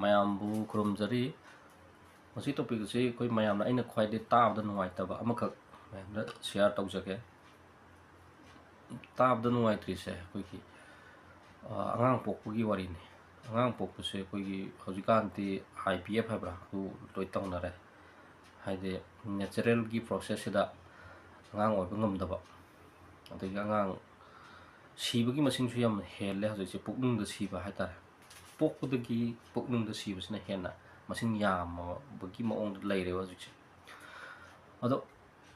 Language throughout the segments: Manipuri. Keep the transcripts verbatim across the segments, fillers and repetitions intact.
ꯃꯌꯥꯝꯕꯨ ꯈꯨꯔꯨꯝꯖꯔꯤ꯫ ꯃꯁꯤ topic ꯑꯁꯤ ꯑꯩꯈꯣꯏ ꯃꯌꯥꯝꯅ, ꯑꯩꯅ ꯈ꯭ꯋꯥꯏꯗꯒꯤ ꯇꯥꯕꯗ ꯅꯨꯡꯉꯥꯏꯇꯕ ꯑꯃꯈꯛ ꯃꯌꯥꯝꯗ share ꯇꯧꯖꯒꯦ꯫ ꯇꯥꯕꯗ ꯅꯨꯡꯉꯥꯏꯇ꯭ꯔꯤꯁꯦ ꯑꯩꯈꯣꯏꯒꯤ, ꯑ, ꯑꯉꯥꯡ ꯄꯣꯛꯄꯒꯤ ꯋꯥꯔꯤꯅꯤ꯫ ꯑꯉꯥꯡ ꯄꯣꯛꯄꯁꯦ ꯑꯩꯈꯣꯏꯒꯤ ꯍꯧꯖꯤꯛꯀꯥꯟꯗꯤ I V F ꯍꯥꯏꯕ꯭ꯔꯥ, ꯑꯗꯨ ꯂꯣꯏ ꯇꯧꯅꯔꯦ꯫ ꯍꯥꯏꯗꯤ natural ꯒꯤ process ꯁꯤꯗ ꯑꯉꯥꯡ ꯑꯣꯏꯕ ꯉꯝꯗꯕ, ꯑꯗꯒꯤ ꯑꯉꯥꯡ ꯁꯤꯕꯒꯤ ꯃꯁꯤꯡꯁꯨ ꯌꯥꯝ ꯍꯦꯜꯂꯦ ꯍꯧꯖꯤꯛꯁꯦ, ꯄꯨꯛꯅꯨꯡꯗ ꯁꯤꯕ ꯍꯥꯏꯇꯥꯔꯦ꯫ ꯄꯣꯛꯄꯗꯒꯤ ꯄꯨꯛꯅꯨꯡꯗ ꯁꯤꯕꯁꯤꯅ ꯍꯦꯟꯅ ꯃꯁꯤꯡ ꯌꯥꯝꯃꯕꯒꯤ ꯃꯑꯣꯡꯗ ꯂꯩꯔꯦꯕ ꯍꯧꯖꯤꯛꯁꯦ꯫ ꯑꯗꯣ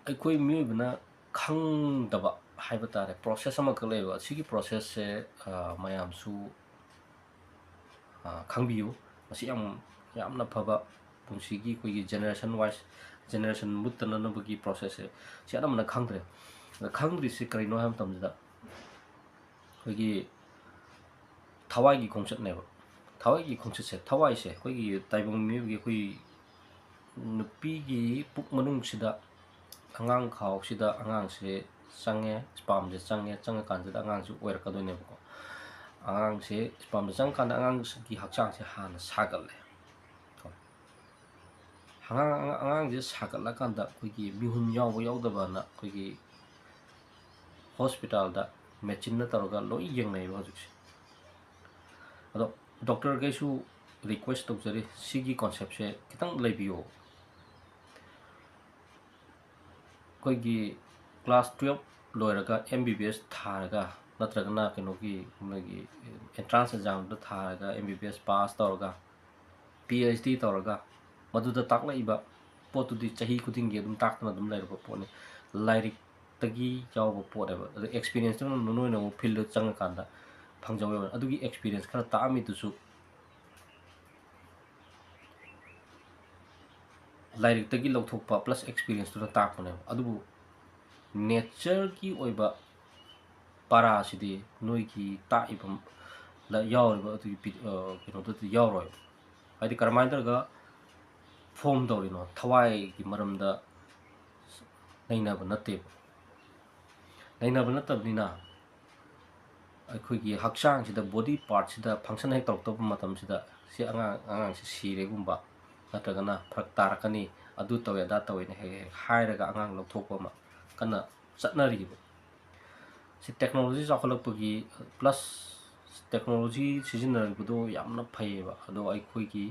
ꯑꯩꯈꯣꯏ ꯃꯤꯑꯣꯏꯕꯅ ꯈꯪꯗꯕ ꯍꯥꯏꯕ ꯇꯥꯔꯦ, process ꯑꯃꯈꯛ ꯂꯩꯌꯦꯕ꯫ ꯑꯁꯤꯒꯤ process ꯁꯦ, ꯑ, ꯃꯌꯥꯝꯁꯨ, ꯑ, ꯈꯪꯕꯤꯌꯨ꯫ ꯃꯁꯤ ꯌꯥꯝ, ꯌꯥꯝꯅ ꯐꯕ, ꯄꯨꯟꯁꯤꯒꯤ ꯑꯩꯈꯣꯏꯒꯤ generation wise, generation ꯃꯨꯠꯇꯅꯅꯕꯒꯤ process ꯁꯦ ꯁꯤ ꯑꯅꯝꯕꯅ ꯈꯪꯗ꯭ꯔꯦ꯫ ꯑꯗ ꯈꯪꯗ꯭ꯔꯤꯁꯤ ꯀꯔꯤꯅꯣ ꯍꯥꯏꯕ ꯃꯇꯝꯁꯤꯗ, ꯑꯩꯈꯣꯏꯒꯤ ꯊꯋꯥꯏꯒꯤ ꯈꯣꯡꯆꯠꯅꯦꯕ꯫ ꯊꯋꯥꯏꯒꯤ ꯈꯣꯡꯆꯠꯁꯦ, ꯊꯋꯥꯏꯁꯦ ꯑꯩꯈꯣꯏꯒꯤ ꯇꯥꯏꯕꯪ ꯃꯤꯑꯣꯏꯕꯒꯤ, ꯑꯩꯈꯣꯏ ꯅꯨꯄꯤꯒꯤ ꯄꯨꯛ ꯃꯅꯨꯡꯁꯤꯗ, ꯑꯉꯥꯡ ꯈꯥꯎꯁꯤꯗ ꯑꯉꯥꯡꯁꯦ ꯆꯪꯉꯦ, sperm ꯁꯦ ꯆꯪꯉꯦ, ꯆꯪꯉꯀꯥꯟꯁꯤꯗ ꯑꯉꯥꯡꯁꯦ ꯑꯣꯏꯔꯛꯀꯗꯣꯏꯅꯦꯕꯀꯣ꯫ ꯑꯉꯥꯡꯁꯦ sperm ꯁꯦ ꯆꯪꯉꯀꯥꯟꯗ ꯑꯉꯥꯡꯁꯤꯒꯤ ꯍꯛꯆꯥꯡꯁꯦ ꯍꯥꯟꯅ ꯁꯥꯒꯠꯂꯦ꯫ ꯑꯉꯥꯡ, ꯑꯉꯥꯡꯁꯦ ꯁꯥꯒꯠꯂꯀꯥꯟꯗ ꯑꯩꯈꯣꯏꯒꯤ ꯃꯤꯍꯨꯟ ꯌꯥꯎꯕ ꯌꯥꯎꯗꯕꯅ ꯑꯩꯈꯣꯏꯒꯤ hospital ꯗ machine ꯅ ꯇꯧꯔꯒ ꯂꯣꯏ ꯌꯦꯡꯅꯩꯕ ꯍꯧꯖꯤꯛꯁꯦ꯫ ꯑꯗꯣ doctor ꯈꯩꯁꯨ request ꯇꯧꯖꯔꯤ, ꯁꯤꯒꯤ concept ꯁꯦ ꯈꯤꯇꯪ ꯂꯩꯕꯤꯌꯣ꯫ ꯑꯩꯈꯣꯏꯒꯤ class twelve ꯂꯣꯏꯔꯒ M B B S ꯊꯥꯔꯒ, ꯅꯠꯇ꯭ꯔꯒꯅ ꯀꯩꯅꯣꯒꯤ, ꯃꯣꯏꯒꯤ entrance exam ꯗ ꯊꯥꯔꯒ M B B S pass ꯇꯧꯔꯒ, P H D ꯇꯧꯔꯒ, ꯃꯗꯨꯗ ꯇꯥꯛꯂꯛꯏꯕ ꯄꯣꯠꯇꯨꯗꯤ ꯆꯍꯤ ꯈꯨꯗꯤꯡꯒꯤ ꯑꯗꯨꯝ ꯇꯥꯛꯇꯅ ꯑꯗꯨꯝ ꯂꯩꯔꯕ ꯄꯣꯠꯅꯤ꯫ ꯂꯥꯏꯔꯤꯛꯇꯒꯤ ꯌꯥꯎꯕ ꯄꯣꯠꯅꯦꯕ꯫ ꯑꯗꯨ experience ꯇꯨꯅ ꯅꯣꯏꯅ ꯑꯃꯨꯛ field ꯗ ꯆꯪꯉꯀꯥꯟꯗ ꯐꯪꯖꯧ ꯍꯥꯏꯕ꯫ ꯑꯗꯨꯒꯤ experience ꯈꯔ ꯇꯥꯛꯑꯝꯃꯤꯗꯨꯁꯨ ꯂꯥꯏꯔꯤꯛꯇꯒꯤ ꯂꯧꯊꯣꯛꯄ plus experience ꯇꯨꯅ ꯇꯥꯛꯄꯅꯦꯕ꯫ ꯑꯗꯨꯕꯨ nature ꯒꯤ ꯑꯣꯏꯕ ꯄꯔꯥꯁꯤꯗꯤ ꯅꯣꯏꯒꯤ ꯇꯥꯛꯏꯕ ꯂ-, ꯌꯥꯎꯔꯤꯕ ꯑꯗꯨꯒꯤ ꯄꯤ-, ꯑ, ꯀꯩꯅꯣꯗꯨꯗꯤ ꯌꯥꯎꯔꯣꯏꯕ꯫ ꯍꯥꯏꯗꯤ ꯀꯔꯝꯍꯥꯏꯅ ꯇꯧꯔꯒ form ꯇꯧꯔꯤꯅꯣ? ꯊꯋꯥꯏꯒꯤ ꯃꯔꯝꯗ ꯅꯩꯅꯕ ꯅꯠꯇꯦꯕ꯫ ꯅꯩꯅꯕ ꯅꯠꯇꯕꯅꯤꯅ ꯑꯩꯈꯣꯏꯒꯤ ꯍꯛꯆꯥꯡꯁꯤꯗ, ꯕꯣꯗꯤ ꯄꯥꯔꯠꯁꯤꯗ ꯐꯪꯁꯟ ꯍꯦꯛ ꯇꯧꯔꯛꯇꯕ ꯃꯇꯝꯁꯤꯗ, "ꯁꯤ ꯑꯉꯥꯡ, ꯑꯉꯥꯡꯁꯤ ꯁꯤꯔꯦꯒꯨꯝꯕ, ꯅꯠꯇ꯭ꯔꯒꯅ ꯐꯔꯛ ꯇꯥꯔꯛꯀꯅꯤ, ꯑꯗꯨ ꯇꯧꯋꯦ, ꯑꯗꯥ ꯇꯧꯋꯦꯅ" ꯍꯦꯛ ꯍꯦꯛ ꯍꯥꯏꯔꯒ ꯑꯉꯥꯡ ꯂꯧꯊꯣꯛꯄ ꯑꯃ ꯀꯟꯅ ꯆꯠꯅꯔꯤꯕ꯫ ꯁꯤ ꯇꯦꯛꯅꯣꯂꯣꯖꯤ ꯆꯥꯎꯈꯠꯂꯛꯄꯒꯤ, ꯄ꯭ꯂꯁ ꯇꯦꯛꯅꯣꯂꯣꯖꯤ ꯁꯤꯖꯤꯟꯅꯔꯛꯄꯗꯣ ꯌꯥꯝꯅ ꯐꯩꯌꯦꯕ, ꯑꯗꯣ ꯑꯩꯈꯣꯏꯒꯤ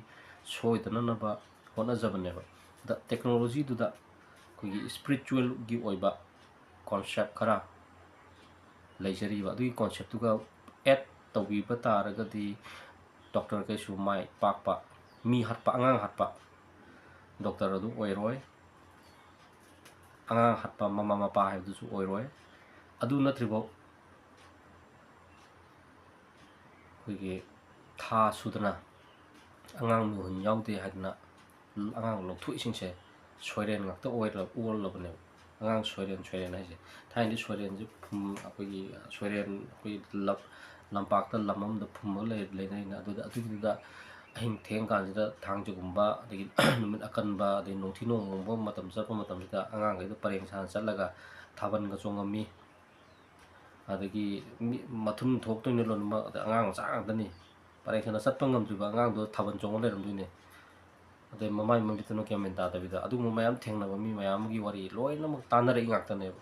ꯁꯣꯏꯗꯅꯅꯕ ꯍꯣꯠꯅꯖꯕꯅꯦꯕ꯫ ꯑꯗ ꯇꯦꯛꯅꯣꯂꯣꯖꯤꯗꯨꯗ ꯑꯩꯈꯣꯏꯒꯤ ꯏꯁꯄꯤꯔꯤꯆꯨꯋꯦꯜꯒꯤ ꯑꯣꯏꯕ ꯀꯣꯟꯁꯦꯞ ꯈꯔ ꯂꯩꯖꯔꯤꯕ, ꯑꯗꯨꯒꯤ ꯀꯣꯟꯁꯦꯞꯇꯨꯒ ꯑꯦꯗ ꯇꯧꯕꯤꯕ ꯇꯥꯔꯒꯗꯤ ꯗꯣꯛꯇꯔꯈꯩꯁꯨ ꯃꯥꯏ ꯄꯥꯛꯄ, ꯃꯤ ꯍꯥꯠꯄ, ꯑꯉꯥꯡ ꯍꯥꯠꯄ ꯗꯣꯛꯇꯔ ꯑꯗꯨ ꯑꯣꯏꯔꯣꯏ, ꯑꯉꯥꯡ ꯍꯥꯠꯄ ꯃꯃꯥ ꯃꯄꯥ ꯍꯥꯏꯕꯗꯨꯁꯨ ꯑꯣꯏꯔꯣꯏ꯫ ꯑꯗꯨ ꯅꯠꯇ꯭ꯔꯤꯐꯥꯎ ꯑꯩꯈꯣꯏꯒꯤ ꯊꯥ ꯁꯨꯗꯅ ꯑꯉꯥꯡ ꯃꯤꯍꯨꯟ ꯌꯥꯎꯗꯦ ꯍꯥꯏꯗꯅ ꯑꯉꯥꯡ ꯂꯧꯊꯣꯛꯏꯁꯤꯡꯁꯦ ꯁꯣꯏꯔꯦꯟ ꯉꯥꯛꯇ ꯑꯣꯏꯔ-, ꯑꯣꯜꯂꯕꯅꯦꯕ꯫ ꯑꯉꯥꯡ ꯁꯣꯏꯔꯦꯟ, ꯁꯣꯏꯔꯦꯟ ꯍꯥꯏꯁꯦ꯫ ꯊꯥꯏꯅꯗꯤ ꯁꯣꯏꯔꯦꯟꯁꯦ ꯐꯨꯝ-, ꯑꯩꯈꯣꯏꯒꯤ ꯁꯣꯏꯔꯦꯟ, ꯑꯩꯈꯣꯏ ꯂꯝ-, ꯂꯝꯄꯥꯛꯇ ꯂꯝ ꯑꯃꯗ ꯐꯨꯝꯃꯒ ꯂꯩ-, ꯂꯩꯅꯩꯅ꯫ ꯑꯗꯨꯗ, ꯑꯗꯨꯒꯤꯗꯨꯗ ꯑꯍꯤꯡ ꯊꯦꯡꯀꯥꯟꯁꯤꯗ ꯊꯥꯡꯖꯒꯨꯝꯕ, ꯑꯗꯒꯤ ꯅꯨꯃꯤꯠ ꯑꯀꯟꯕ, ꯑꯗꯩ ꯅꯣꯡꯊꯤ ꯅꯣꯡꯃꯪꯕ ꯃꯇꯝ ꯆꯠꯄ ꯃꯇꯝꯁꯤꯗ ꯑꯉꯥꯡꯈꯩꯗꯣ ꯄꯔꯦꯡ ꯁꯥꯅ ꯆꯠꯂꯒ ꯊꯥꯕꯜꯒ ꯆꯣꯡꯉꯝꯃꯤ꯫ ꯑꯗꯒꯤ ꯃꯤ ꯃꯊꯨꯟ ꯊꯣꯛꯇꯣꯏꯅꯤ ꯂꯣꯏꯅꯃꯛ, ꯑꯗꯩ ꯑꯉꯥꯡ ꯃꯆꯥ ꯉꯥꯛꯇꯅꯤ꯫ ꯄꯔꯦꯡ ꯁꯥꯅ ꯆꯠꯄ ꯉꯝꯗ꯭ꯔꯤꯕ ꯑꯉꯥꯡꯗꯣ ꯊꯥꯕꯜ ꯆꯣꯡꯉ ꯂꯩꯔꯝꯗꯣꯏꯅꯦ꯫ ꯑꯗꯩ ꯃꯃꯥꯏ ꯃꯃꯤꯠꯇꯨꯅ ꯒ꯭ꯌꯥꯟ ꯃꯦꯟ ꯇꯥꯗꯕꯤꯗ꯫ ꯑꯗꯨꯒꯨꯝꯕ ꯃꯌꯥꯝ ꯊꯦꯡꯅꯕ ꯃꯤ ꯃꯌꯥꯝ ꯑꯃꯒꯤ ꯋꯥꯔꯤ ꯂꯣꯏꯅꯃꯛ ꯇꯥꯟꯅꯔꯛꯏ ꯉꯥꯛꯇꯅꯦꯕ꯫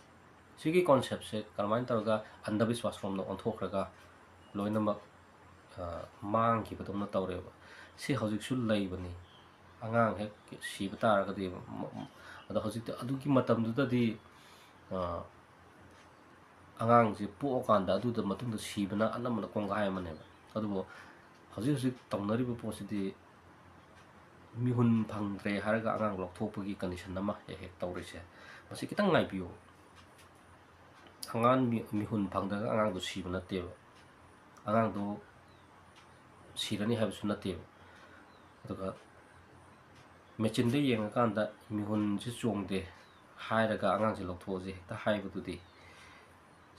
ꯁꯤꯒꯤ ꯀꯣꯟꯁꯦꯞꯁꯦ ꯀꯔꯝꯍꯥꯏꯅ ꯇꯧꯔꯒ ꯑꯟꯙꯕꯤꯁ꯭ꯋꯥꯁ ꯔꯣꯝꯗ ꯑꯣꯟꯊꯣꯛꯈ꯭ꯔꯒ ꯂꯣꯏꯅꯃꯛ, ꯑ, ꯃꯥꯡꯈꯤꯕꯗꯧꯅ ꯇꯧꯔꯦꯕ꯫ ꯁꯤ ꯍꯧꯖꯤꯛꯁꯨ ꯂꯩꯕꯅꯤ꯫ ꯑꯉꯥꯡ ꯍꯦꯛ ꯁꯤꯕ ꯇꯥꯔꯒꯗꯤ, ꯃ-, ꯑꯗꯣ ꯍꯧꯖꯤꯛꯇꯤ ꯑꯗꯨꯒꯤ ꯃꯇꯝꯗꯨꯗꯗꯤ, ꯑ, ꯑꯉꯥꯡꯁꯦ ꯄꯣꯛꯑꯀꯥꯟꯗ ꯑꯗꯨꯗ ꯃꯇꯨꯡꯗ ꯁꯤꯕꯅ ꯑꯅꯝꯕꯅ ꯀꯣꯡꯒꯥꯏ ꯑꯃꯅꯦꯕ꯫ ꯑꯗꯨꯕꯨ ꯍꯧꯖꯤꯛ ꯍꯧꯖꯤꯛ ꯇꯧꯅꯔꯤꯕ ꯄꯣꯠꯁꯤꯗꯤ ꯃꯤꯍꯨꯟ ꯐꯪꯗ꯭ꯔꯦ ꯍꯥꯏꯔꯒ ꯑꯉꯥꯡ ꯂꯧꯊꯣꯛꯄꯒꯤ ꯀꯟꯗꯤꯁꯟ ꯑꯃ ꯍꯦꯛ ꯍꯦꯛ ꯇꯧꯔꯤꯁꯦ, ꯃꯁꯤ ꯈꯤꯇꯪ ꯉꯥꯏꯕꯤꯌꯨ꯫ ꯑꯉꯥꯡ ꯃꯤ-, ꯃꯤꯍꯨꯟ ꯐꯪꯗ꯭ꯔꯒ ꯑꯉꯥꯡꯗꯣ ꯁꯤꯕ ꯅꯠꯇꯦꯕ, ꯑꯉꯥꯡꯗꯣ ꯁꯤꯔꯅꯤ ꯍꯥꯏꯕꯁꯨ ꯅꯠꯇꯦꯕ꯫ ꯑꯗꯨꯒ ꯃꯦꯆꯤꯟꯗ ꯌꯦꯡꯉꯀꯥꯟꯗ ꯃꯤꯍꯨꯟꯁꯤ ꯆꯣꯡꯗꯦ ꯍꯥꯏꯔꯒ ꯑꯉꯥꯡꯁꯦ ꯂꯧꯊꯣꯛꯑꯁꯦ ꯍꯦꯛꯇ ꯍꯥꯏꯕꯗꯨꯗꯤ,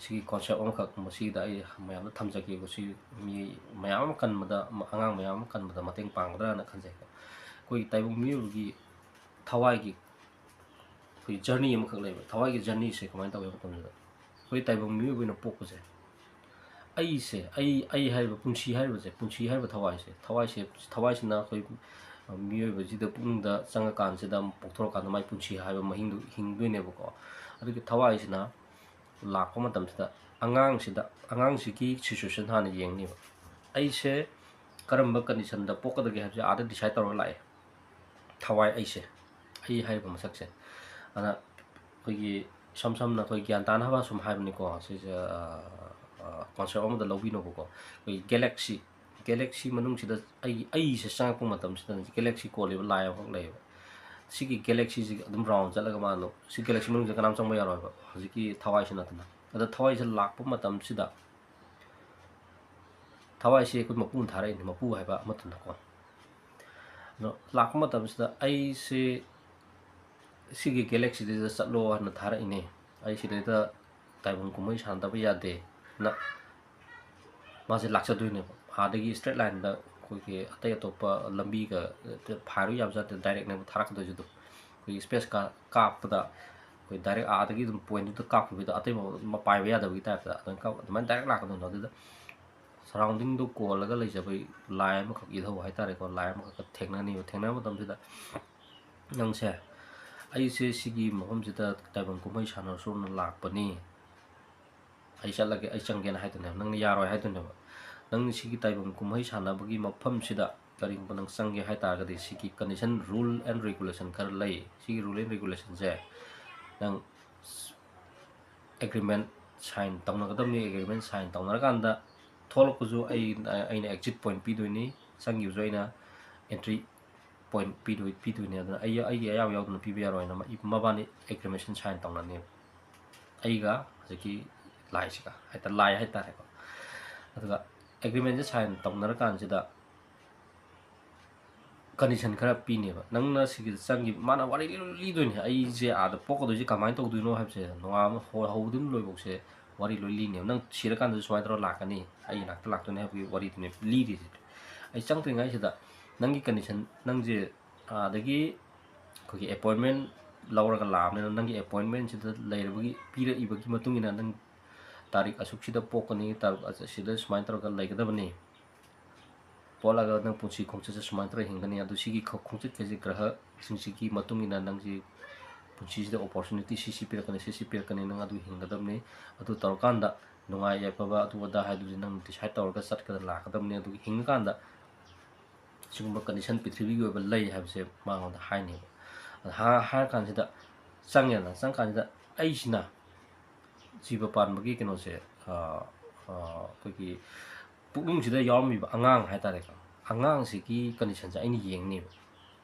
ꯁꯤꯒꯤ ꯀꯣꯟꯁꯦꯞ ꯑꯃꯈꯛ ꯃꯁꯤꯗ ꯑꯩ ꯃꯌꯥꯝꯗ ꯊꯝꯖꯒꯦ꯫ ꯃꯁꯤ ꯃꯤ ꯃꯌꯥꯝ ꯑꯃ ꯀꯟꯕꯗ, ꯑꯉꯥꯡ ꯃꯌꯥꯝ ꯑꯃ ꯀꯟꯕꯗ ꯃꯇꯦꯡ ꯄꯥꯡꯒꯗ꯭ꯔꯥꯅ ꯈꯟꯖꯩ꯫ ꯑꯩꯈꯣꯏꯒꯤ ꯇꯥꯏꯕꯪ ꯃꯤꯑꯣꯏꯕꯒꯤ ꯊꯋꯥꯏꯒꯤ ꯑꯩꯈꯣꯏꯒꯤ ꯖꯔꯅꯤ ꯑꯃꯈꯛ ꯂꯩꯕ꯫ ꯊꯋꯥꯏꯒꯤ ꯖꯔꯅꯤꯁꯦ ꯀꯃꯥꯏꯅ ꯇꯧꯒꯦ ꯍꯥꯏꯕ ꯃꯇꯝꯗ, ꯑꯩꯈꯣꯏ ꯇꯥꯏꯕꯪ ꯃꯤꯑꯣꯏꯕ ꯑꯣꯏꯅ ꯄꯣꯛꯄꯁꯦ, ꯑꯩꯁꯦ, ꯑꯩ, ꯑꯩ ꯍꯥꯏꯔꯤꯕ ꯄꯨꯟꯁꯤ ꯍꯥꯏꯔꯤꯕꯁꯦ, ꯄꯨꯟꯁꯤ ꯍꯥꯏꯔꯤꯕ ꯊꯋꯥꯏꯁꯦ, ꯊꯋꯥꯏꯁꯦ, ꯊꯋꯥꯏꯁꯤꯅ ꯑꯩꯈꯣꯏ ꯃꯤꯑꯣꯏꯕꯁꯤꯗ ꯄꯨꯛꯅꯤꯡꯗ ꯆꯪꯉꯀꯥꯟꯁꯤꯗ, ꯄꯣꯛꯊꯣꯔꯛꯀꯥꯟꯗ ꯃꯥꯏ ꯄꯨꯟꯁꯤ ꯍꯥꯏꯕ ꯃꯍꯤꯡꯗꯨ ꯍꯤꯡꯗꯣꯏꯅꯦꯕꯀꯣ꯫ ꯑꯗꯨꯒꯤ ꯊꯋꯥꯏꯁꯤꯅ ꯂꯥꯛꯄ ꯃꯇꯝꯁꯤꯗ ꯑꯉꯥꯡꯁꯤꯗ, ꯑꯉꯥꯡꯁꯤꯒꯤ situation ꯍꯥꯟꯅ ꯌꯦꯡꯅꯤꯕ꯫ ꯑꯩꯁꯦ ꯀꯔꯝꯕ conditionꯗ ꯄꯣꯛꯀꯗꯒꯦ ꯍꯥꯏꯕꯁꯦ ꯑꯥꯗ decide ꯇꯧꯔꯒ ꯂꯥꯛꯑꯦ꯫ ꯊꯋꯥꯏ ꯑꯩꯁꯦ, ꯑꯩ ꯍꯥꯏꯔꯤꯕ ꯃꯁꯛꯁꯦ꯫ ꯑꯗ ꯑꯩꯈꯣꯏꯒꯤ ꯏꯁꯝ ꯁꯝꯅ ꯑꯩꯈꯣꯏ ꯒ꯭ꯌꯥꯟ ꯇꯥꯅꯕ ꯁꯨꯝ ꯍꯥꯏꯕꯅꯤꯀꯣ꯫ ꯁꯤꯁꯦ, ꯑ, ꯑ, concept ꯑꯃꯗ ꯂꯧꯕꯤꯅꯣꯕꯀꯣ꯫ ꯑꯩꯈꯣꯏꯒꯤ galaxy, galaxy ꯃꯅꯨꯡꯁꯤꯗ ꯑꯩꯒꯤ, ꯑꯩꯁꯦ ꯆꯪꯉꯛꯄ ꯃꯇꯝꯁꯤꯗ galaxy ꯀꯣꯜꯂꯤꯕ ꯂꯥꯏ ꯑꯃꯈꯛ ꯂꯩꯌꯦꯕ꯫ ꯁꯤꯒꯤ galaxyꯁꯤꯒꯤ ꯑꯗꯨꯝ round ꯆꯠꯂꯒ ꯃꯥꯅ ꯁꯤ galaxy ꯃꯅꯨꯡꯁꯤꯗ ꯀꯅꯥꯝ ꯆꯪꯕ ꯌꯥꯔꯣꯏꯕ, ꯍꯧꯖꯤꯛꯀꯤ ꯊꯋꯥꯏꯁꯤ ꯅꯠꯇꯅ꯫ ꯑꯗ ꯊꯋꯥꯏꯁꯦ ꯂꯥꯛꯄ ꯃꯇꯝꯁꯤꯗ, ꯊꯋꯥꯏꯁꯦ ꯑꯩꯈꯣꯏ ꯃꯄꯨꯅ ꯊꯥꯔꯛꯏꯅꯦ, ꯃꯄꯨ ꯍꯥꯏꯕ ꯑꯃꯠꯇꯅꯀꯣ꯫ ꯑꯗꯣ ꯂꯥꯛꯄ ꯃꯇꯝꯁꯤꯗ ꯑꯩꯁꯦ ꯁꯤꯒꯤ galaxyꯁꯤꯗ ꯆꯠꯂꯣ ꯍꯥꯏꯅ ꯊꯥꯔꯛꯏꯅꯦ, ꯑꯩ ꯁꯤꯗꯩꯗ ꯇꯥꯏꯕꯪ ꯀꯨꯝꯍꯩ ꯁꯥꯟꯅꯗꯕ ꯌꯥꯗꯦ ꯅ ꯃꯥꯁꯦ ꯂꯥꯛꯆꯗꯣꯏꯅꯦꯕ꯫ ꯑꯥꯗꯒꯤ straight lineꯗ ꯑꯩꯈꯣꯏꯒꯤ ꯑꯇꯩ ꯑꯇꯣꯞꯄ ꯂꯝꯕꯤꯒ ꯐꯥꯏꯔꯨ ꯌꯥꯕ ꯖꯥꯠ ꯅꯠꯇꯦ, directꯅꯦꯕ ꯊꯥꯔꯛꯀꯗꯣꯏꯁꯦ꯫ ꯑꯗꯨꯝ ꯑꯩꯈꯣꯏꯒꯤ space ꯀꯥ-, ꯀꯥꯞꯄꯗ ꯑꯩꯈꯣꯏ direct ꯑꯥꯗꯒꯤ ꯑꯗꯨꯝ pointꯗꯨꯗ ꯀꯥꯞꯈꯤꯕꯗ ꯑꯇꯩ ꯃ-, ꯃ-, ꯄꯥꯏꯕ ꯌꯥꯗꯕꯒꯤ typeꯇ ꯑꯗꯨꯃꯥꯏꯅ ꯀꯥꯞ-, ꯑꯗꯨꯃꯥꯏꯅ direct ꯂꯥꯛꯀꯗꯣꯏꯅꯣ꯫ ꯑꯗꯨꯗ surroundingꯗꯣ ꯀꯣꯜꯂꯒ ꯂꯩꯖꯕ ꯂꯥꯏ ꯑꯃꯈꯛ ꯏꯙꯧ ꯍꯥꯏꯇꯥꯔꯦꯀꯣ, ꯂꯥꯏ ꯑꯃꯈꯛꯀ ꯊꯦꯡꯅꯅꯤꯕ꯫ ꯊꯦꯡꯅꯕ ꯃꯇꯝꯁꯤꯗ ꯅꯪꯁꯦ, "ꯑꯩꯁꯦ ꯁꯤꯒꯤ ꯃꯐꯝꯁꯤꯗ ꯇꯥꯏꯕꯪ ꯀꯨꯝꯍꯩ ꯁꯥꯟꯅꯔꯁꯨꯅ ꯂꯥꯛꯄꯅꯤ, ꯑꯩ ꯆꯠꯂꯒꯦ, ꯑꯩ ꯆꯪꯒꯦꯅ" ꯍꯥꯏꯗꯣꯏꯅꯦꯕ꯫ ꯅꯪꯅ ꯌꯥꯔꯣꯏ ꯍꯥꯏꯗꯣꯏꯅꯦꯕ꯫ "ꯅꯪ ꯁꯤꯒꯤ ꯇꯥꯏꯕꯪ ꯀꯨꯝꯍꯩ ꯁꯥꯟꯅꯕꯒꯤ ꯃꯐꯝꯁꯤꯗ ꯀꯔꯤꯒꯨꯝꯕ ꯅꯪ ꯆꯪꯒꯦ ꯍꯥꯏ ꯇꯥꯔꯒꯗꯤ ꯁꯤꯒꯤ condition, rule and regulation ꯈꯔ ꯂꯩ꯫ ꯁꯤꯒꯤ rule and regulationꯁꯦ ꯅꯪ agreement sign ꯇꯧꯅꯒꯗꯕꯅꯤ꯫ Agreement sign ꯇꯧꯅꯔꯀꯥꯟꯗ ꯊꯣꯛꯂꯛꯄꯁꯨ ꯑꯩ, ꯑꯩꯅ exit point ꯄꯤꯗꯣꯏꯅꯤ, ꯆꯪꯈꯤꯕꯁꯨ ꯑꯩꯅ entry point ꯄꯤꯗꯣꯏ-, ꯄꯤꯗꯣꯏꯅꯤ꯫ ꯑꯗꯨꯅ ꯑꯩ, ꯑꯩꯒꯤ ꯑꯌꯥꯕ ꯌꯥꯎꯗꯅ ꯄꯤꯕ ꯌꯥꯔꯣꯏꯅ ꯃ-, ꯃꯕꯥꯅꯤ agreement sign ꯇꯧꯅꯅꯦꯕ, ꯑꯩꯒ ꯍꯧꯖꯤꯛꯀꯤ ꯂꯥꯏꯁꯤꯒ, ꯍꯥꯏꯇꯥꯔꯦ, ꯂꯥꯏ ꯍꯥꯏꯇꯥꯔꯦꯀꯣ꯫ ꯑꯗꯨꯒ agreementꯁꯦ sign ꯇꯧꯅꯔꯀꯥꯟꯁꯤꯗ condition ꯈꯔ ꯄꯤꯅꯦꯕ꯫ ꯅꯪꯅ ꯁꯤꯒꯤꯗ ꯆꯪꯈꯤꯕ, ꯃꯥꯅ ꯋꯥꯔꯤ ꯂꯤ-, ꯂꯤꯗꯣꯏꯅꯦ, "ꯑꯩꯁꯦ ꯑꯥꯗ ꯄꯣꯛꯀꯗꯣꯏꯁꯦ ꯀꯃꯥꯏꯅ ꯇꯧꯗꯣꯏꯅꯣ" ꯍꯥꯏꯕꯁꯦ, ꯅꯣꯡꯉꯥꯟꯕ ꯍꯧ-, ꯍꯧꯕꯗꯒꯤ ꯂꯣꯏꯕꯧꯁꯦ ꯋꯥꯔꯤ ꯂꯣꯏ ꯂꯤꯅꯦꯕ꯫ "ꯅꯪ ꯁꯤꯔꯀꯥꯟꯗꯁꯨ ꯁꯨꯃꯥꯏꯅ ꯇꯧꯔ ꯂꯥꯛꯀꯅꯤ, ꯑꯩꯒꯤ ꯅꯥꯛꯇ ꯂꯥꯛꯇꯣꯏꯅꯦ" ꯍꯥꯏꯕꯒꯤ ꯋꯥꯔꯤꯗꯨꯅꯦ ꯂꯤꯔꯤꯁꯦ꯫ ꯑꯩ ꯆꯪꯗ꯭ꯔꯤꯉꯩꯁꯤꯗ ꯅꯪꯒꯤ condition, ꯅꯪꯁꯦ ꯑꯥꯗꯒꯤ ꯑꯩꯈꯣꯏꯒꯤ appointment ꯂꯧꯔꯒ ꯂꯥꯛꯑꯕꯅꯤꯅ, ꯅꯪꯒꯤ appointmentꯁꯤꯗ ꯂꯩꯔꯕꯒꯤ, ꯄꯤꯔꯛꯏꯕꯒꯤ ꯃꯇꯨꯡ ꯏꯟꯅ ꯅꯪ ꯇꯥꯔꯤꯛ ꯑꯁꯨꯛꯁꯤꯗ ꯄꯣꯛꯀꯅꯤ, ꯇꯥꯔꯤꯛ ꯑꯁꯤꯗ ꯁꯨꯃꯥꯏꯅ ꯇꯧꯔꯒ ꯂꯩꯒꯗꯕꯅꯤ, ꯄꯣꯛꯂꯒ ꯅꯪ ꯄꯨꯟꯁꯤ ꯈꯣꯡꯆꯠꯁꯦ ꯁꯨꯃꯥꯏꯅ ꯇꯧꯔꯒ ꯍꯤꯡꯒꯅꯤ, ꯑꯗꯨ ꯁꯤꯒꯤ ꯈꯣ- ꯈꯣꯡꯆꯠꯀꯁꯦ ꯒ꯭ꯔꯍꯁꯤꯡꯁꯤꯒꯤ ꯃꯇꯨꯡ ꯏꯟꯅ ꯅꯪꯁꯤ ꯄꯨꯟꯁꯤꯁꯤꯗ ꯑꯣꯄꯣꯔꯆꯨꯅꯤꯇꯤ ꯁꯤ ꯁꯤ ꯄꯤꯔꯛꯀꯅꯤ, ꯁꯤ ꯁꯤ ꯄꯤꯔꯛꯀꯅꯤ, ꯅꯪ ꯑꯗꯨ ꯍꯤꯡꯒꯗꯕꯅꯤ꯫ ꯑꯗꯨ ꯇꯧꯔꯀꯥꯟꯗ ꯅꯨꯡꯉꯥꯏ ꯌꯥꯏꯐꯕ ꯑꯗꯨ ꯑꯗꯥ ꯍꯥꯏꯗꯨꯗꯤ ꯅꯪ ꯗꯤꯁꯥꯏꯠ ꯇꯧꯔꯒ ꯆꯠꯀꯗ ꯂꯥꯛꯀꯗꯕꯅꯤ꯫ ꯑꯗꯨꯒ ꯍꯤꯡꯉꯀꯥꯟꯗ ꯁꯤꯒꯨꯝꯕ ꯀꯟꯗꯤꯁꯟ ꯄ꯭ꯔꯤꯊꯤꯕꯤꯒꯤ ꯑꯣꯏꯕ ꯂꯩ ꯍꯥꯏꯕꯁꯦ ꯃꯉꯣꯟꯗ ꯍꯥꯏꯅꯦꯕ꯫ ꯑꯗ ꯍꯥ- ꯍꯥꯏꯔ ꯀꯥꯟꯁꯤꯗ ꯆꯪꯉꯦꯗꯅ, ꯆꯪ ꯀꯥꯟꯁꯤꯗ ꯑꯩꯁꯤꯅ ꯖꯤꯕ ꯄꯥꯟꯕꯒꯤ ꯀꯩꯅꯣꯁꯦ, ꯑ, ꯑ, ꯑꯩꯈꯣꯏꯒꯤ ꯄꯨꯛꯅꯨꯡꯁꯤꯗ ꯌꯥꯎꯔꯝꯃꯤꯕ ꯑꯉꯥꯡ ꯍꯥꯏꯇꯥꯔꯦꯀꯣ, ꯑꯉꯥꯡꯁꯤꯒꯤ ꯀꯟꯗꯤꯁꯟꯁꯦ ꯑꯩꯅ ꯌꯦꯡꯅꯦꯕ꯫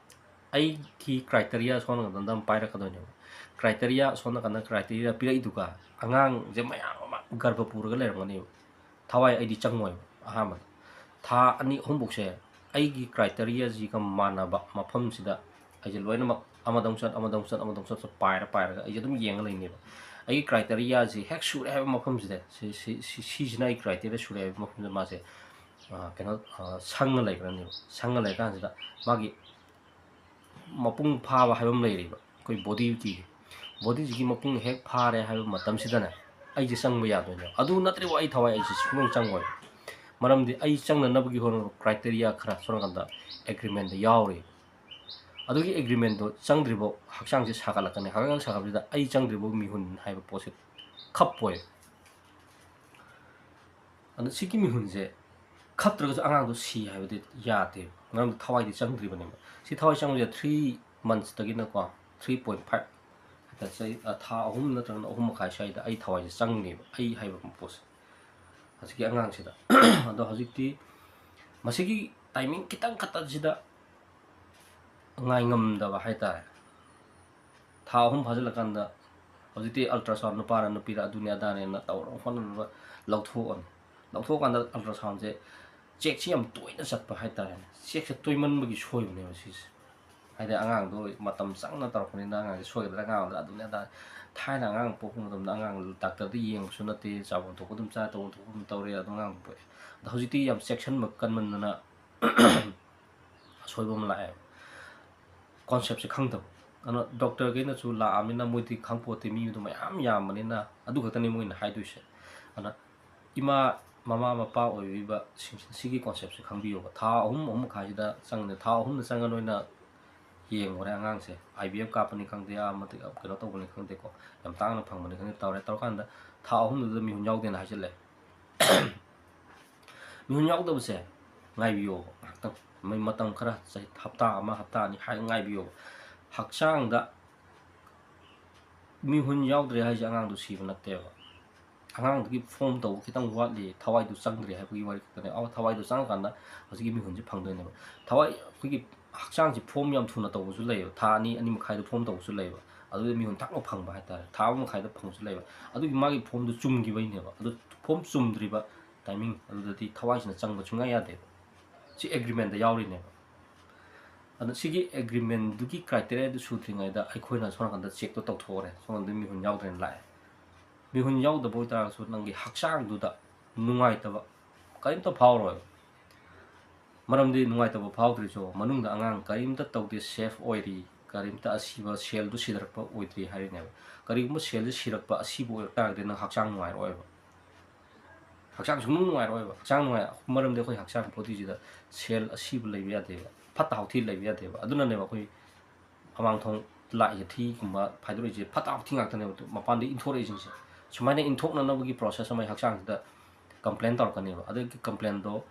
ꯑꯩꯒꯤ ꯀ꯭ꯔꯥꯏꯇꯦꯔꯤꯌꯥ ꯁꯣꯝ ꯅꯥꯀꯟꯗ ꯑꯃ ꯄꯥꯏꯔꯛꯀꯗꯣꯏꯅꯦꯕ꯫ ꯀ꯭ꯔꯥꯏꯇꯦꯔꯤꯌꯥ ꯁꯣꯝ ꯅꯥꯀꯟꯗ ꯀ꯭ꯔꯥꯏꯇꯦꯔꯤꯌꯥ ꯄꯤꯔꯛꯏꯗꯨꯒ ꯑꯉꯥꯡꯁꯦ ꯃꯌꯥꯝ ꯑꯃ ꯒꯔꯚ ꯄꯨꯔꯒ ꯂꯩꯔꯝꯒꯅꯦꯕ꯫ ꯊꯋꯥꯏ ꯑꯩꯗꯤ ꯆꯪꯉꯣꯏꯕ꯫ ꯑꯍꯥꯟꯕꯗ ꯊꯥ ꯑꯅꯤ ꯑꯍꯨꯝꯐꯧꯁꯦ ꯑꯩꯒꯤ ꯀ꯭ꯔꯥꯏꯇꯦꯔꯤꯌꯥꯁꯤꯒ ꯃꯥꯟꯅꯕ ꯃꯐꯝꯁꯤꯗ ꯑꯩꯁꯦ ꯂꯣꯏꯅꯃꯛ ꯑꯃꯗ ꯑꯃꯨꯛ ꯆꯠ, ꯑꯃꯗ ꯑꯃꯨꯛ ꯆꯠ, ꯑꯃꯗ ꯑꯃꯨꯛ ꯆꯠ ꯄꯥꯏꯔ ꯄꯥꯏꯔꯒ ꯑꯩꯁꯦ ꯑꯗꯨꯝ ꯌꯦꯡꯉ ꯂꯩꯅꯦꯕ꯫ ꯑꯩꯒꯤ ꯀ꯭ꯔꯥꯏꯇꯦꯔꯤꯌꯥꯁꯤ ꯍꯦꯛ ꯁꯨꯔꯦ ꯍꯥꯏꯕ ꯃꯐꯝꯁꯤꯗ, ꯁꯤ, ꯁꯤ, ꯁꯤ, ꯁꯤꯁꯤꯅ ꯑꯩ ꯀ꯭ꯔꯥꯏꯇꯦꯔꯤꯌꯥ ꯁꯨꯔꯦ ꯍꯥꯏꯕ ꯃꯐꯝꯁꯤꯗ ꯃꯥꯁꯦ, ꯑ, ꯀꯩꯅꯣ, ꯑ, ꯁꯪꯉ ꯂꯩꯈ꯭ꯔꯅꯦꯕ꯫ ꯁꯪꯉ ꯂꯩꯔꯀꯥꯟꯁꯤꯗ ꯃꯥꯒꯤ ꯃꯄꯨꯡ ꯐꯥꯕ ꯍꯥꯏꯕ ꯑꯃ ꯂꯩꯔꯤꯕ, ꯑꯩꯈꯣꯏ ꯕꯣꯗꯤꯒꯤ, ꯕꯣꯗꯤꯁꯤꯒꯤ ꯃꯄꯨꯡ ꯍꯦꯛ ꯐꯥꯔꯦ ꯍꯥꯏꯕ ꯃꯇꯝꯁꯤꯗꯅꯦ ꯑꯩꯁꯦ ꯆꯪꯕ ꯌꯥꯗꯣꯏꯅꯦꯕ꯫ ꯑꯗꯨ ꯅꯠꯇ꯭ꯔꯤꯕ ꯑꯩ ꯊꯋꯥꯏ ꯑꯩꯁꯦ ꯁꯨꯡꯆꯪ ꯆꯪꯉꯣꯏ꯫ ꯃꯔꯝꯗꯤ ꯑꯩ ꯆꯪꯅꯅꯕꯒꯤ ꯍꯣꯠꯅꯕ ꯀ꯭ꯔꯥꯏꯇꯦꯔꯤꯌꯥ ꯈꯔ ꯁꯣꯝ ꯅꯥꯀꯟꯗ ꯑꯦꯒ꯭ꯔꯤꯃꯦꯟꯗ ꯌꯥꯎꯔꯤ꯫ ꯑꯗꯨꯒꯤ ꯑꯦꯒ꯭ꯔꯤꯃꯦꯟꯗꯣ ꯆꯪꯗ꯭ꯔꯤꯐꯥꯎ ꯍꯛꯆꯥꯡꯁꯦ ꯁꯥꯒꯠꯂꯛꯀꯅꯤ꯫ ꯍꯛꯆꯥꯡ ꯁꯥꯒꯠꯄꯁꯤꯗ ꯑꯩ ꯆꯪꯗ꯭ꯔꯤꯐꯥꯎ ꯃꯤꯍꯨꯟ ꯍꯥꯏꯕ ꯄꯣꯠꯁꯦ ꯈꯞꯄꯣꯏ꯫ ꯑꯗꯣ ꯁꯤꯒꯤ ꯃꯤꯍꯨꯟꯁꯦ ꯈꯞꯇ꯭ꯔꯒꯁꯨ ꯑꯉꯥꯡꯗꯣ ꯁꯤ ꯍꯥꯏꯕꯗꯤ ꯌꯥꯗꯦꯕ, ꯃꯔꯝꯗꯤ ꯊꯋꯥꯏꯗꯤ ꯆꯪꯗ꯭ꯔꯤꯕꯅꯦꯕ꯫ ꯁꯤ ꯊꯋꯥꯏ ꯆꯪꯕꯁꯦ ꯊ꯭ꯔꯤ ꯃꯟꯁꯇꯒꯤꯅꯀꯣ, ꯊ꯭ꯔꯤ ꯄꯣꯏꯟ ꯐꯥꯏꯚ ꯍꯥꯏꯇꯥꯔꯦ, ꯆꯍꯤ, ꯑ, ꯊꯥ ꯑꯍꯨꯝ ꯅꯠꯇ꯭ꯔꯒꯅ ꯑꯍꯨꯝ ꯃꯈꯥꯏ ꯁ꯭ꯋꯥꯏꯗ ꯑꯩ ꯊꯋꯥꯏꯁꯦ ꯆꯪꯅꯦꯕ, ꯑꯩ ꯍꯥꯏꯕ ꯄꯣꯠꯁꯦ, ꯍꯧꯖꯤꯛꯀꯤ ꯑꯉꯥꯡꯁꯤꯗ꯫ ꯑꯗꯣ ꯍꯧꯖꯤꯛꯇꯤ ꯃꯁꯤꯒꯤ ꯇꯥꯏꯃꯤꯡ ꯈꯤꯇꯪ ꯈꯛꯇꯁꯤꯗ ꯉꯥꯏꯉꯝꯗꯕ ꯍꯥꯏꯇꯥꯔꯦ꯫ ꯊꯥ ꯑꯍꯨꯝ ꯐꯥꯖꯤꯜꯂꯀꯥꯟꯗ ꯍꯧꯖꯤꯛꯇꯤ ꯑꯜꯇ꯭ꯔꯥꯁꯥꯎꯟ ꯅꯨꯄꯥꯔ ꯅꯨꯄꯤꯔ ꯑꯗꯨꯅꯤ ꯑꯗꯥꯅꯦꯅ ꯇꯧꯔ ꯈꯣꯠꯅꯔꯒ ꯂꯧꯊꯣꯛꯑꯅꯤ꯫ ꯂꯧꯊꯣꯛꯑꯀꯥꯟꯗ ꯑꯜꯇ꯭ꯔꯥꯁꯥꯎꯟꯁꯦ ꯆꯦꯛꯁꯦ ꯌꯥꯝ ꯇꯣꯏꯅ ꯆꯠꯄ ꯍꯥꯏꯇꯥꯔꯦꯅꯦ꯫ ꯆꯦꯛꯁꯦ ꯇꯣꯏꯃꯟꯕꯒꯤ ꯁꯣꯏꯕꯅꯦꯕ ꯁꯤꯁꯦ꯫ ꯍꯥꯏꯗꯤ ꯑꯉꯥꯡꯗꯣ ꯃꯇꯝ ꯆꯪꯅ ꯇꯧꯔꯛꯄꯅꯤꯅ ꯑꯉꯥꯡꯁꯦ ꯁꯣꯏꯒꯗ꯭ꯔꯥ, ꯑꯉꯥꯡꯗ ꯑꯗꯨꯅꯤ ꯑꯗꯥ꯫ ꯊꯥꯏꯅ ꯑꯉꯥꯡ ꯄꯣꯛꯄ ꯃꯇꯝꯗ ꯑꯉꯥꯡ ꯗꯥꯛꯇꯔꯗ ꯌꯦꯡꯕꯁꯨ ꯅꯠꯇꯦ, ꯆꯥꯐꯝ ꯊꯣꯛꯄ ꯑꯗꯨꯝ ꯆꯥ, ꯇꯧꯐꯝ ꯊꯣꯛꯄ ꯑꯗꯨꯝ ꯇꯧꯔꯦ, ꯑꯗꯣ ꯑꯉꯥꯡꯗꯣ ꯄꯣꯛꯑꯦ꯫ ꯑꯗꯣ ꯍꯧꯖꯤꯛꯇꯤ ꯌꯥꯝ ꯆꯦꯛꯁꯤꯟꯕ ꯀꯟꯃꯟꯗꯅ ꯑꯁꯣꯏꯕ ꯑꯃ ꯂꯥꯛꯑꯦꯕ꯫ ꯀꯣꯟꯁꯦꯞꯁꯦ ꯈꯪꯗꯕ꯫ ꯑꯗꯨꯅ ꯗꯣꯛꯇꯔꯈꯩꯅꯁꯨ ꯂꯥꯛꯑꯃꯤꯅ ꯃꯣꯏꯗꯤ ꯈꯪꯄꯣꯠꯇꯦ, ꯃꯤꯗꯣ ꯃꯌꯥꯝ ꯌꯥꯝꯕꯅꯤꯅ꯫ ꯑꯗꯨ ꯈꯛꯇꯅꯤ ꯃꯣꯏꯅ ꯍꯥꯏꯗꯣꯏꯁꯦ꯫ ꯑꯗꯨꯅ ꯏꯃꯥ, ꯃꯃꯥ ꯃꯄꯥ ꯑꯣꯏꯕꯤꯕꯁꯤꯡꯁꯤꯅ ꯁꯤꯒꯤ concept ꯁꯦ ꯈꯪꯕꯤꯌꯣꯕ꯫ ꯊꯥ ꯑꯍꯨꯝ, ꯑꯍꯨꯝ ꯃꯈꯥꯏꯁꯤꯗ ꯆꯪꯉꯦ, ꯊꯥ ꯑꯍꯨꯝꯗ ꯆꯪꯉ ꯅꯣꯏꯅ ꯌꯦꯡꯉꯨꯔꯦ ꯑꯉꯥꯡꯁꯦ, I V F ꯀꯥꯞꯄꯅꯤ ꯈꯪꯗꯦ, ꯑꯥ ꯃꯇꯤꯛ ꯀꯩꯅꯣ ꯇꯧꯕꯅꯤ ꯈꯪꯗꯦꯀꯣ, ꯌꯥꯝ ꯇꯥꯡꯅ ꯐꯪꯕꯅꯤ ꯈꯪꯗꯦ, ꯇꯧꯔꯦ, ꯇꯧꯔꯀꯥꯟꯗ ꯊꯥ ꯑꯍꯨꯝꯗꯨꯗ ꯃꯤꯍꯨꯟ ꯌꯥꯎꯗꯦꯅ ꯍꯥꯏꯖꯜꯂꯦ꯫ ꯃꯤꯍꯨꯟ ꯌꯥꯎꯗꯕꯁꯦ ꯉꯥꯏꯕꯤꯌꯣꯕ ꯉꯥꯏꯍꯥꯛꯇꯪ, ꯃꯣꯏ ꯃꯇꯝ ꯈꯔ, ꯆꯍꯤ ꯍꯞꯇꯥ ꯑꯃ, ꯍꯞꯇꯥ ꯑꯅꯤ ꯍꯥꯏ ꯉꯥꯏꯕꯤꯌꯣꯕ꯫ ꯍꯛꯆꯥꯡꯗ ꯃꯤꯍꯨꯟ ꯌꯥꯎꯗ꯭ꯔꯦ ꯍꯥꯏꯁꯦ ꯑꯉꯥꯡꯗꯨ ꯁꯤꯕ ꯅꯠꯇꯦꯕ, ꯑꯉꯥꯡꯗꯨꯒꯤ form ꯇꯧꯕ ꯈꯤꯇꯪ ꯋꯥꯠꯂꯤ, ꯊꯋꯥꯏꯗꯨ ꯆꯪꯗ꯭ꯔꯤ ꯍꯥꯏꯕꯒꯤ ꯋꯥꯔꯤ ꯈꯛꯇꯅꯦ꯫ ꯑꯣ, ꯊꯋꯥꯏꯗꯨ ꯆꯪꯉꯀꯥꯟꯗ ꯍꯧꯖꯤꯛꯀꯤ ꯃꯤꯍꯨꯟꯁꯦ ꯐꯪꯗꯣꯏꯅꯦꯕ꯫ ꯊꯋꯥꯏ, ꯑꯩꯈꯣꯏꯒꯤ ꯍꯛꯆꯥꯡꯁꯦ form ꯌꯥꯝ ꯊꯨꯅ ꯇꯧꯕꯁꯨ ꯂꯩꯌꯦꯕ, ꯊꯥ ꯑꯅꯤ, ꯑꯅꯤ ꯃꯈꯥꯏꯗ form ꯇꯧꯕꯁꯨ ꯂꯩꯌꯦꯕ꯫ ꯑꯗꯨꯗ ꯃꯤꯍꯨꯟ ꯊꯛꯅ ꯐꯪꯕ ꯍꯥꯏꯇꯥꯔꯦ, ꯊꯥ ꯑꯃ ꯃꯈꯥꯏꯗ ꯐꯪꯕꯁꯨ ꯂꯩꯌꯦꯕ꯫ ꯑꯗꯨꯒꯤ ꯃꯥꯒꯤ form ꯗꯨ ꯆꯨꯝꯈꯤꯕꯩꯅꯦꯕ꯫ ꯑꯗꯨ form ꯆꯨꯝꯗ꯭ꯔꯤꯕ timing ꯑꯗꯨꯗꯗꯤ ꯊꯋꯥꯏꯁꯤꯅ ꯆꯪꯕ ꯁꯨꯡꯌꯥ ꯌꯥꯗꯦꯕ꯫ ꯁꯤ agreement ꯇ ꯌꯥꯎꯔꯤꯅꯦꯕ꯫ ꯑꯗꯣ ꯁꯤꯒꯤ agreement ꯗꯨꯒꯤ criteria ꯗꯨ ꯁꯨꯗ꯭ꯔꯤꯉꯩꯗ ꯑꯩꯈꯣꯏꯅ ꯁꯣꯝ ꯅꯥꯀꯟꯗ check ꯇꯣ ꯇꯧꯊꯣꯛꯑꯔꯦ, ꯁꯣꯝ ꯅꯥꯀꯟꯗ ꯃꯤꯍꯨꯟ ꯌꯥꯎꯗ꯭ꯔꯦꯅ ꯂꯥꯛꯑꯦ꯫ ꯃꯤꯍꯨꯟ ꯌꯥꯎꯗꯕ ꯑꯣꯏꯇꯥꯔꯒꯁꯨ ꯅꯪꯒꯤ ꯍꯛꯆꯥꯡꯗꯨꯗ ꯅꯨꯡꯉꯥꯏꯇꯕ ꯀꯔꯤꯝꯇ ꯐꯥꯎꯔꯣꯏꯕ꯫ ꯃꯔꯝꯗꯤ ꯅꯨꯡꯉꯥꯏꯇꯕ ꯐꯥꯎꯗ꯭ꯔꯤꯁꯨ ꯃꯅꯨꯡꯗ ꯑꯉꯥꯡ ꯀꯔꯤꯝꯇ ꯇꯧꯗꯦ, safe ꯑꯣꯏꯔꯤ, ꯀꯔꯤꯝꯇ ꯑꯁꯤꯕ cell ꯗꯨ ꯁꯤꯗꯔꯛꯄ ꯑꯣꯏꯗ꯭ꯔꯤ ꯍꯥꯏꯔꯤꯅꯦꯕ꯫ ꯀꯔꯤꯒꯨꯝꯕ cell ꯁꯦ ꯁꯤꯔꯛꯄ, ꯑꯁꯤꯕ ꯑꯣꯏꯔꯛ ꯇꯥꯔꯒꯗꯤ ꯅꯪ ꯍꯛꯆꯥꯡ ꯅꯨꯡꯉꯥꯏꯔꯛꯑꯣꯏꯕ꯫ ꯍꯛꯆꯥꯡ ꯁꯨꯡꯅꯨꯡ ꯅꯨꯡꯉꯥꯏꯔꯛꯑꯣꯏꯕ꯫ ꯍꯛꯆꯥꯡ ꯅꯨꯡꯉꯥꯏ-, ꯃꯔꯝꯗꯤ ꯑꯩꯈꯣꯏ ꯍꯛꯆꯥꯡ body ꯁꯤꯗ cell ꯑꯁꯤꯕ ꯂꯩꯕ ꯌꯥꯗꯦꯕ, ꯐꯠꯇ ꯍꯥꯎꯊꯤ ꯂꯩꯕ ꯌꯥꯗꯦꯕ꯫ ꯑꯗꯨꯅꯅꯦꯕ ꯑꯩꯈꯣꯏ ꯃꯃꯥꯡ ꯊꯣꯡ ꯂꯥꯛꯏꯁꯦ, ꯊꯤꯒꯨꯝꯕ ꯐꯥꯏꯗꯣꯔꯛꯏꯁꯦ, ꯐꯠꯇ ꯍꯥꯎꯊꯤ ꯉꯥꯛꯇꯅꯦꯕ ꯃꯄꯥꯟꯗꯒꯤ ꯏꯟꯊꯣꯔꯛꯏꯁꯤꯡꯁꯦ꯫ ꯁꯨꯃꯥꯏꯅ ꯏꯟꯊꯣꯛꯅꯅꯕꯒꯤ process ꯑꯃ ꯑꯩ ꯍꯛꯆꯥꯡꯁꯤꯗ complain ꯇꯧꯔꯛꯀꯅꯦꯕ꯫ ꯑꯗꯨꯒꯤ complain ꯗꯣ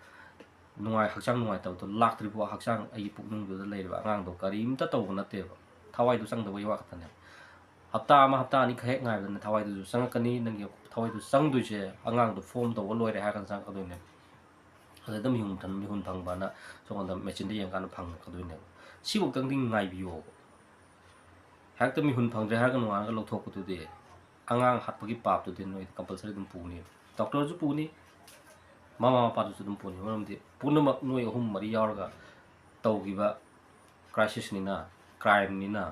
ꯅꯨꯡꯉꯥꯏ-, ꯍꯛꯆꯥꯡ ꯅꯨꯡꯉꯥꯏꯇꯕꯗꯣ ꯂꯥꯛꯇ꯭ꯔꯤꯕ ꯍꯛꯆꯥꯡ ꯑꯩꯒꯤ ꯄꯨꯛꯅꯤꯡꯗꯨꯗ ꯂꯩꯔꯤꯕ ꯑꯉꯥꯡꯗꯣ ꯀꯔꯤꯝꯇ ꯇꯧꯕ ꯅꯠꯇꯦꯕ, ꯊꯋꯥꯏꯗꯣ ꯆꯪꯗꯕꯒꯤ ꯋꯥ ꯈꯛꯇꯅꯦ꯫ ꯍꯞꯇꯥ ꯑꯃ, ꯍꯞꯇꯥ ꯑꯅꯤ ꯈꯛ ꯍꯦꯛ ꯉꯥꯏꯕꯗꯅꯦ ꯊꯋꯥꯏꯗꯨꯁꯨ ꯆꯪꯉꯛꯀꯅꯤ꯫ ꯅꯪꯒꯤ ꯊꯋꯥꯏꯗꯨ ꯆꯪꯗꯣꯏꯁꯦ ꯑꯉꯥꯡꯗꯣ form ꯇꯧꯕ ꯂꯣꯏꯔꯦ ꯍꯥꯏꯔ ꯀꯥꯟꯗ ꯆꯪꯉꯛꯀꯗꯣꯏꯅꯦꯕ꯫ ꯑꯗꯨꯗ ꯃꯤꯍꯨꯟ ꯐꯪ-, ꯃꯤꯍꯨꯟ ꯐꯪꯕꯅ ꯁꯣꯝꯗ machine ꯗ ꯌꯦꯡꯉꯀꯥꯟꯗ ꯐꯪꯉꯛꯀꯗꯣꯏꯅꯦꯕ꯫ ꯁꯤꯐꯧꯗꯪꯗꯤ ꯉꯥꯏꯕꯤꯌꯣꯕ꯫ ꯍꯦꯛꯇ ꯃꯤꯍꯨꯟ ꯐꯪꯗ꯭ꯔꯦ ꯍꯥꯏꯔꯒ ꯅꯣꯡꯉꯥꯜꯂꯒ ꯂꯧꯊꯣꯛꯄꯗꯨꯗꯤ, ꯑꯉꯥꯡ ꯍꯥꯠꯄꯒꯤ ꯄꯥꯞꯇꯨꯗꯤ ꯅꯣꯏ compulsory ꯑꯗꯨꯝ ꯄꯨꯅꯤ꯫ Doctor ꯁꯨ ꯄꯨꯅꯤ, ꯃꯃꯥ ꯃꯄꯥꯗꯨꯁꯨ ꯑꯗꯨꯝ ꯄꯨꯅꯤ꯫ ꯃꯔꯝꯗꯤ ꯄꯨꯝꯅꯃꯛ ꯅꯣꯏ ꯑꯍꯨꯝ ꯃꯔꯤ ꯌꯥꯎꯔꯒ ꯇꯧꯈꯤꯕ crisis ꯅꯤꯅ, crime ꯅꯤꯅ,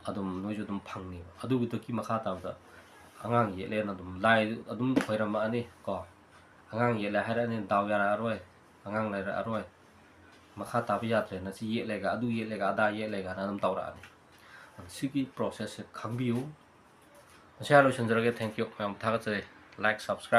ꯑꯗꯨꯝ ꯅꯣꯏꯁꯨ ꯑꯗꯨꯝ ꯐꯪꯅꯤꯕ꯫ ꯑꯗꯨꯒꯤꯗꯨꯒꯤ ꯃꯈꯥ ꯇꯥꯕꯗ ꯑꯉꯥꯡ ꯌꯦꯠꯂꯦꯅ ꯑꯗꯨꯝ ꯂꯥꯏ ꯑꯗꯨꯝ ꯈꯣꯏꯔꯝꯃꯛꯑꯅꯤ ꯀꯣ, ꯑꯉꯥꯡ ꯌꯦꯠꯂꯦ ꯍꯥꯏꯔꯛꯑꯅꯤ, ꯗꯥꯎ ꯌꯥꯔꯛꯑꯔꯣꯏ, ꯑꯉꯥꯡ ꯂꯩꯔꯛꯑꯔꯣꯏ, ꯃꯈꯥ ꯇꯥꯕ ꯌꯥꯗ꯭ꯔꯦ, ꯅꯆꯦ ꯌꯦꯠꯂꯦꯒ, ꯑꯗꯨ ꯌꯦꯠꯂꯦꯒ, ꯑꯗꯥ ꯌꯦꯠꯂꯦꯒꯅ ꯑꯗꯨꯝ ꯇꯧꯔꯛꯑꯅꯤ꯫ ꯁꯤꯒꯤ process ꯁꯦ ꯈꯪꯕꯤꯌꯨ꯫ ꯃꯁꯤ ꯍꯥꯏꯔ ꯂꯣꯏꯁꯤꯟꯖꯔꯒꯦ꯫ Thank you꯫ ꯃꯌꯥꯝ ꯊꯥꯒꯠꯆꯔꯤ꯫ like, subscribe.